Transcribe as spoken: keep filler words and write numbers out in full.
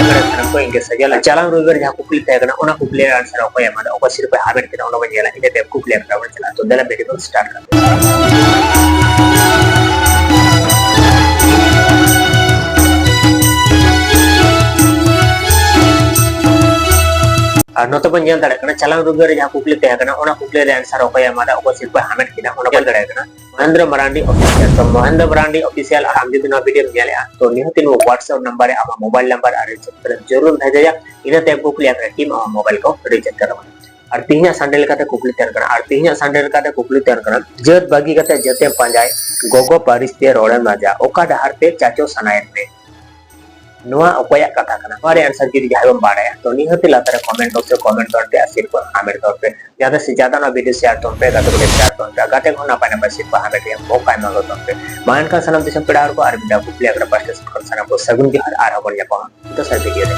ᱥᱟᱱᱟᱢ ᱠᱚ ᱤᱧ ᱜᱮ ᱥᱟᱡᱟᱣ ᱞᱟᱹᱜᱤᱫ᱾ ᱪᱟᱞᱟᱣ ᱨᱚᱵᱤᱵᱟᱨ ᱡᱟᱦᱟᱸ ᱠᱩᱠᱞᱤ ᱛᱟᱦᱮᱸ ᱠᱟᱱᱟ, ᱚᱱᱟ ᱠᱩᱠᱞᱤ ᱨᱮᱭᱟᱜ answer ᱚᱠᱚᱭ ᱮᱢ ᱮᱢᱟᱫᱟ, ᱚᱠᱚᱭ ᱥᱤᱨᱯᱟᱹ ᱦᱟᱢᱮᱴ ᱠᱮᱫᱟ, ᱚᱱᱟ ᱵᱚᱱ ᱧᱮᱞᱟ᱾ ᱤᱱᱟᱹ ᱛᱟᱭᱚᱢ ᱠᱩᱠᱞᱤ ᱟᱠᱷᱲᱟ ᱵᱚᱱ ᱪᱟᱞᱟᱜᱼᱟ᱾ ᱛᱚ ᱫᱮᱞᱟ video ᱵᱚᱱ start ᱠᱟᱜ ᱜᱮ᱾ ᱟᱨ ᱱᱚᱛᱮ ᱵᱚᱱ ᱧᱮᱞ ᱫᱟᱲᱮᱭᱟᱜ ᱠᱟᱱᱟ, ᱪᱟᱞᱟᱣ ᱨᱚᱵᱤᱵᱟᱨ ᱨᱮ ᱡᱟᱦᱟᱸ ᱠᱩᱠᱞᱤ ᱛᱟᱦᱮᱸ ᱠᱟᱱᱟ, ᱚᱱᱟ ᱠᱩᱠᱞᱤ ᱨᱮᱭᱟᱜ answer ᱚᱠᱚᱭ ᱮᱢᱟᱫᱟ, ᱚᱠᱚᱭ ᱥᱤᱨᱯᱟᱹ ᱦᱟᱢᱮᱴ ᱠᱮᱫᱟ, ᱚᱱᱟ ᱵᱚᱱ ᱧᱮᱞ ᱫᱟᱲᱮᱭᱟᱜ ᱠᱟᱱᱟ᱾ ᱢᱚᱦᱮᱱᱫᱨᱚ ᱢᱟᱨᱟᱱᱰᱤ Official᱾ ᱛᱚ ᱢᱚᱦᱮᱱᱫᱨᱚ ᱢᱟᱨᱟᱱᱰᱤ Official, ᱟᱢ ᱡᱩᱫᱤ ᱱᱚᱣᱟ video ᱧᱮᱞᱮᱜᱼᱟ, ᱛᱚ ᱱᱤᱦᱟᱹᱛ ᱱᱚᱣᱟ WhatsApp number ᱨᱮ ᱟᱢᱟᱜ mobile number ᱟᱨ register ᱡᱟᱹᱨᱩᱲ ᱵᱷᱮᱡᱟᱭᱟ᱾ ᱤᱱᱟᱹ ᱛᱟᱭᱚᱢ ᱠᱩᱠᱞᱤ ᱟᱠᱷᱲᱟ team ᱟᱢᱟᱜ mobile ᱠᱚ register ᱠᱟᱛᱟᱢᱟ᱾ ᱟᱨ ᱛᱮᱦᱮᱧᱟᱜ Sunday ᱞᱮᱠᱟᱛᱮ ᱠᱩᱠᱞᱤ ᱛᱟᱦᱮᱱ ᱠᱟᱱᱟ, ᱟᱨ ᱛᱮᱦᱮᱧᱟᱜ Sunday ᱞᱮᱠᱟᱛᱮ ᱠᱩᱠᱞᱤ ᱛᱟᱦᱮᱱ ᱠᱟᱱᱟ, ᱡᱟᱹᱛ ᱵᱟᱹᱜᱤ ᱠᱟᱛᱮ ᱡᱟᱹᱛᱮᱢ ᱯᱟᱸᱡᱟᱭ, ᱜᱚᱜᱚ ᱯᱟᱹᱨᱤᱥ ᱛᱮ ᱨᱚᱲᱮᱢ ᱞᱟᱡᱟ, ᱚᱠᱟ ᱰᱟᱦᱟᱨ ᱛᱮ ᱪᱟᱪᱚ ᱥᱟᱱᱟᱭᱮᱫ ᱢᱮ? ᱱᱚᱣᱟ ᱚᱠᱚᱭᱟᱜ ᱠᱟᱛᱷᱟ ᱠᱟᱱᱟ? ᱱᱚᱣᱟ ᱨᱮᱭᱟᱜ answer ᱡᱩᱫᱤ ᱡᱟᱦᱟᱸᱭ ᱵᱚᱱ ᱵᱟᱲᱟᱭᱟ, ᱛᱚ ᱱᱤᱦᱟᱹᱛ ᱞᱟᱛᱟᱨ ᱨᱮ comment box ᱨᱮ comment ᱛᱟᱵᱚᱱ ᱯᱮ ᱟᱨ ᱥᱤᱨᱯᱟᱹ ᱦᱟᱢᱮᱴ ᱛᱟᱵᱚᱱ ᱯᱮ᱾ ᱡᱟᱦᱟᱸ ᱥᱮ ᱡᱟᱫᱟ ᱱᱚᱣᱟ video share ᱛᱟᱵᱚᱱ ᱯᱮ, ᱜᱟᱛᱮ ᱠᱚ share ᱛᱟᱵᱚᱱ ᱯᱮ, ᱜᱟᱛᱮ ᱠᱚᱦᱚᱸ ᱱᱟᱯᱟᱭ ᱱᱟᱯᱟᱭ ᱥᱤᱨᱯᱟᱹ ᱦᱟᱢᱮᱴ ᱨᱮᱭᱟᱜ ᱢᱚᱠᱟ ᱮᱢᱟ ᱠᱚ ᱛᱟᱵᱚᱱ ᱯᱮ᱾ ᱢᱟ ᱮᱱᱠᱷᱟᱱ ᱥᱟᱱᱟᱢ ᱫᱤᱥᱚᱢ ᱯᱮᱲᱟ ᱦᱚᱲ ᱠᱚ ᱟᱨ ᱢᱤᱫ ᱫᱷᱟᱣ ᱠᱩᱠᱞᱤ ᱟᱠᱷᱲᱟ ᱯᱟᱥᱴᱟ ᱥᱮᱫ ᱠᱷᱚᱱ ᱥᱟᱱᱟᱢ ᱠᱚ ᱥᱟᱹᱜᱩᱱ ᱡᱚᱦᱟᱨ, ᱟᱨᱦᱚᱸ ᱵᱚᱱ ᱧᱟᱯᱟᱢᱟ ᱫᱚᱥᱟᱨ video ᱨᱮ᱾